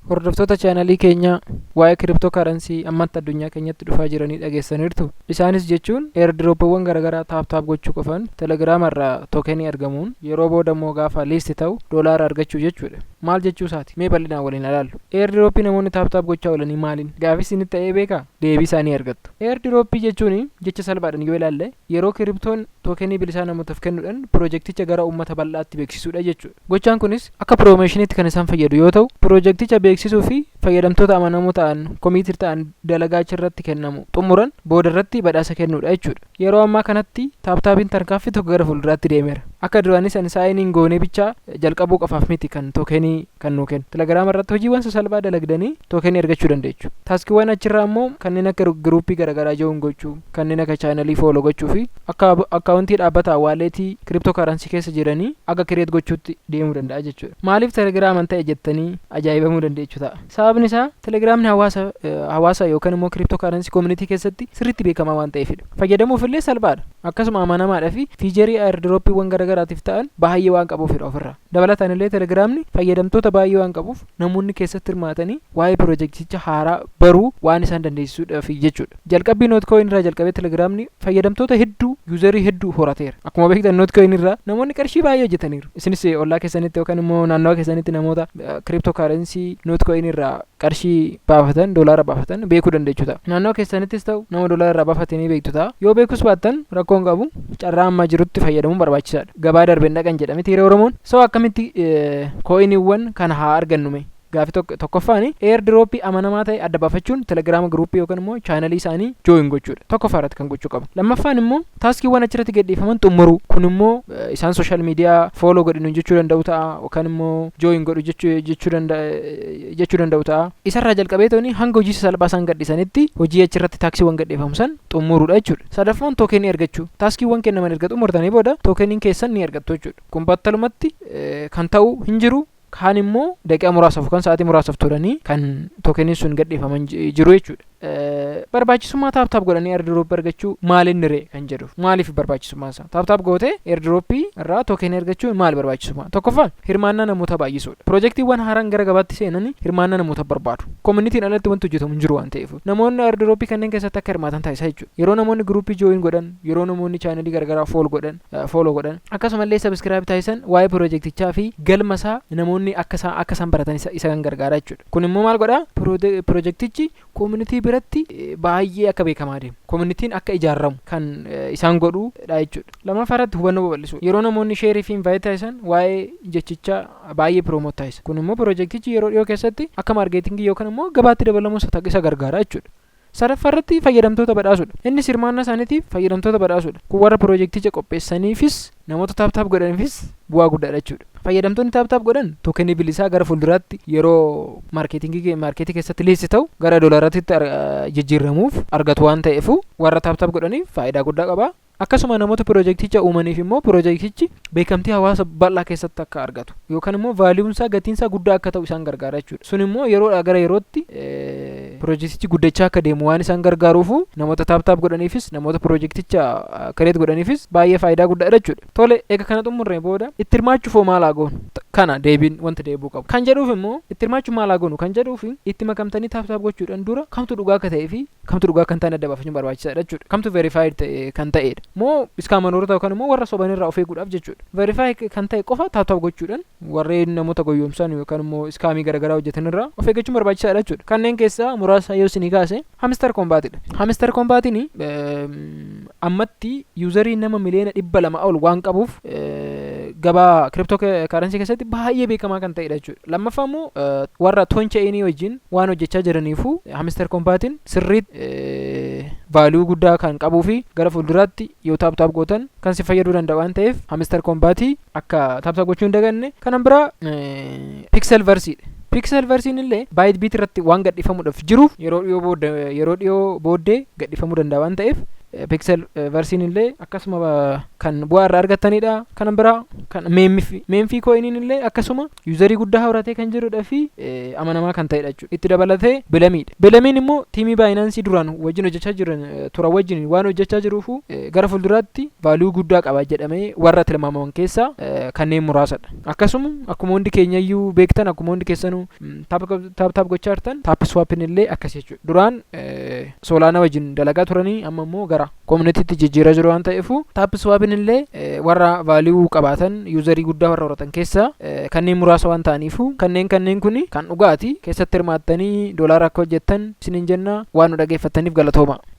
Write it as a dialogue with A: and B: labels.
A: Hordoftoota chaanalii keenyaa, waa'ee crypto currency ammatti addunyaa keenyatti dhufaa jiranii dhageessaniirtu. Isaanis jechuun airdroppiiwwan garaagaraa tap tap gochuu qofaan Telegiraama irraa tokenii argamuun, yeroo booda immoo gaafa list ta'u doolaara argachuu jechuudha. Maal jechuu isaati? Mee bal'inaan waliin ilaallu. Airdroppii namoonni tap tap gochaa oolanii maaliin? Gaafis isinitti ta'ee beekaa? Deebii isaanii argattu. Airdroppii jechuun jecha salphaadhaan yoo ilaalle, yeroo cryptoon tokenii bilisaa namootaaf kennuudhaan piroojeekticha gara uummata bal'aatti beeksisuudha jechuudha. Gochaan kunis akka promotioniitti kan isaan fayyadu yoo ta'u, piroojeekticha beeksisuu fi fayyadamtoota amanamoo ta'an, committed ta'an, dalagaa achirratti kennamu xumuran booda irratti badhaasa kennuudha jechuudha. Yeroo ammaa kanatti tap tapiin tarkaanfii tokko gara fuulduraatti deemeera. Akka duraanii san sign in goonee bichaa jalqabuu qofaaf miti kan tokenii kan nuu kennu. Telegiraama irratti hojiiwwan sasalphaa dalagdanii tokenii argachuu dandeechu. Taskiiwwan achirraa immoo kanneen akka groupii garaagaraa join gochuu, kanneen akka channelii follow gochuu fi akka accountii dhaabbataa walletii crypto currency keessa jiranii akka create gochuutti deemuu danda'a jechuudha. Maaliif Telegiraaman ta'e jettanii ajaa'ibamuu dandeechu ta'a. Sababni isaa Telegiraamni hawaasa yookaan immoo crypto currency community keessatti sirriitti beekamaa waan ta'eefidha. Fayyadamuuf illee salphaadha. Akkasuma amanamaadhaa fi featureii airdroppiiwwan garaagaraatiif ta'an baay'ee waan qabuufidha ofirraa. Dabalataan illee Telegiraamni fayyadamtoota baay'ee waan qabuuf, namoonni keessatti hirmaatanii waa'ee piroojeekticha haaraa baruu waan isaan dandeessisuudhaaf jechuudha. Jalqabbii Notcoin irraa jalqabee Telegiraamni fayyadamtoota hedduu, userii hedduu horateera. Akkuma beektan, Notcoin irraa namoonni qarshii baay'ee hojjetaniiru. Isinis ollaa keessanitti yookaan immoo naannawa keessanitti namoota crypto currency Notcoin irraa qarshii baafatan, doolaara baafatan beekuu dandeechu ta'a. Naannoo keessanittis ta'u nama doolaara irraa baafatanii beektu ta'a. Yoo beekus baattan rakkoon qabu, carraa ammaa jirutti fayyadamuun barbaachisaadha. Gabaa darbeen dhaqan jedhame tiiree Oromoon. So akkamitti coiniiwwan kana haa argannume? Gaafii tokkoffaan, airdroppii amanamaa ta'e adda baafachuun Telegiraama groupii yookaan immoo channelii isaanii join gochuudha. Tokkoffaa irratti kan gochuu qabu. Lammaffaan immoo taskiiwwan achirratti gadhiifaman xumuruu. Kun immoo isaan social media follow godhinu jechuu danda'u ta'a, yookaan immoo join godhu jechuu danda'u ta'a. Isarraa jalqabee ta'anii hanga hojii salphaa isaan gadhiisanitti hojii achirratti taskiiwwan gadhiifamu san xumuruudha jechuudha. Sadaffaan tokenii argachuu. Taskiiwwan kennaman erga xumurtanii booda tokeniin keessan ni argattu jechuudha. Kun battalumatti kan ta'u hin jiru, kaan immoo daqiiqaa muraasaaf yookaan sa'aatii muraasaaf turanii kan tokeniin sun gadhiifaman jiru jechuudha. Barbaachisummaa tap tap godhanii airdroppii argachuu maal inni ree kan jedhuuf, maaliif barbaachisummaa isaa? Tap tap gootee airdroppii irraa tokenii argachuu maal barbaachisummaa? Tokkoffaan, hirmaannaa namoota baay'isuudha. Piroojeektiiwwan haaraan gara gabaatti seenanii hirmaannaa namoota barbaadu. Communityn alatti wanti hojjetamu hin jiru waan ta'eef, namoonni airdroppii kanneen keessatti akka hirmaatan taasisa jechuudha. Yeroo namoonni groupii join godhan, yeroo namoonni channelii garaagaraa follow godhan, akkasumallee subscribe taasisan, waa'ee piroojeektichaa fi galma isaa namoonni akka isaan baratan isa kan gargaara jechuudha. Kun immoo maal godhaa? Piroojeektichi community biratti baay'ee akka beekamaa deemu, communityn akka ijaaramu kan isaan godhuudha jechuudha. Lammaffaa irratti, hubannoo babal'isuu. Yeroo namoonni shareii fi invite taasisan waa'ee jechichaa baay'ee promote taasisa. Kun immoo piroojeektichi yeroo dhiyoo keessatti akka marketingii yookaan immoo gabaatti dabalamuu isa gargaara jechuudha. Sadaffaa irratti, fayyadamtoota badhaasuudha. Innis hirmaannaa isaaniitiif fayyadamtoota badhaasuudha. Kun warra piroojeekticha qopheessaniifis namoota tap tap godhaniifis bu'aa guddaadha jechuudha. Fayyadamtoonni tap tap godhan tokenii bilisaa gara fuulduraatti yeroo marketingii marketii keessatti list ta'u gara doolaaraatti jijjiiramuuf argatu waan ta'eef, warra tap tap godhaniif faayidaa guddaa qaba. Akkasuma namoota piroojeekticha uumaniif immoo piroojeektichi beekamtii hawaasa bal'aa keessatti akka argatu yookaan immoo valueunsaa, gatiinsaa guddaa akka ta'u isaan gargaara jechuudha. Sun immoo yeroodhaa gara yerootti piroojeektichi guddachaa akka deemu waan isaan gargaaruufu, namoota tap tap godhaniifis namoota piroojeekticha create godhaniifis baay'ee faayidaa guddaadha jechuudha. Tole, eega kana xumurree booda itti hirmaachuuf hoo maal haa goonu? Kana deebiin wanta deebi'uu qabu. Kan jedhuuf immoo itti hirmaachuuf maal haa goonu kan jedhuuf, itti makamtanii tap tap gochuudhaan dura kamtu dhugaa akka ta'ee fi kamtu dhugaa akka hin taane adda baafachuun barbaachisaadha jechuudha. Kamtu verified ta'e kan ta'edha. Moo scammeroota yookaan immoo warra sobanirraa of eeguudhaaf jechuudha. Verify kan ta'e qofa tap tap gochuudhaan warreen namoota goyyomsan yookaan immoo scamii garaagaraa hojjetan irraa of eeggachuun barbaachisaadha jechuudha. Kanneen keessaa muraasa yoo isinii kaase, Hamster Kombatidha. Hamster Kombatiin ammatti userii nama miliyoona 200 ol waan qabuuf, gabaa crypto currency keessatti baay'ee beekamaa kan ta'edha jechuudha. Lammaffaa immoo warra TON chainii wajjin waan hojjechaa jiraniifu, Hamster Kombatiin sirriitti value guddaa kan qabuu fi gara fuulduraatti yoo tap tap gootan kan si fayyaduu danda'u waan ta'eef, Hamster Kombatii akka tap tap gochuu hin daganne. Kanan biraa Pixelverseiidha. Pixelverseiin illee Bybit irratti waan gadhiifamuudhaaf jiruuf, yeroo dhiyoo booda, yeroo dhiyoo booddee gadhiifamuu danda'a waan ta'eef Pixelverseiin illee akkasuma kan bu'aa irraa argatanidha. Kan biraa kan MemeFi coiniin illee akkasuma userii guddaa horatee kan jirudha fi amanamaa kan ta'edha jechuudha. Itti dabalatee Blumidha. Blumiin immoo teamii Binance duraan wajjin hojjechaa jiran tura wajjin waan hojjechaa jiruufu gara fuulduraatti value guddaa qaba jedhamee warra tilmaamaman keessaa kanneen muraasadha. Akkasuma akkuma hundi keenyayyuu beektan, akkuma hundi keessanuu tap tap gochaa jirtan, TapSwapin illee akkas jechuudha. Duraan Solana wajjin dalagaa turanii, amma immoo gara communitytti jijjiiraa jiru waan ta'eefu, TapSwapin illee warra value qabaatan, userii guddaa warra horatan keessaa kanneen muraasa waan ta'aniifu, kanneen kun kan dhugaati keessatti hirmaattanii doolaara akka hojjettan isiniin jenna. Waan nu dhageeffattaniif galatooma.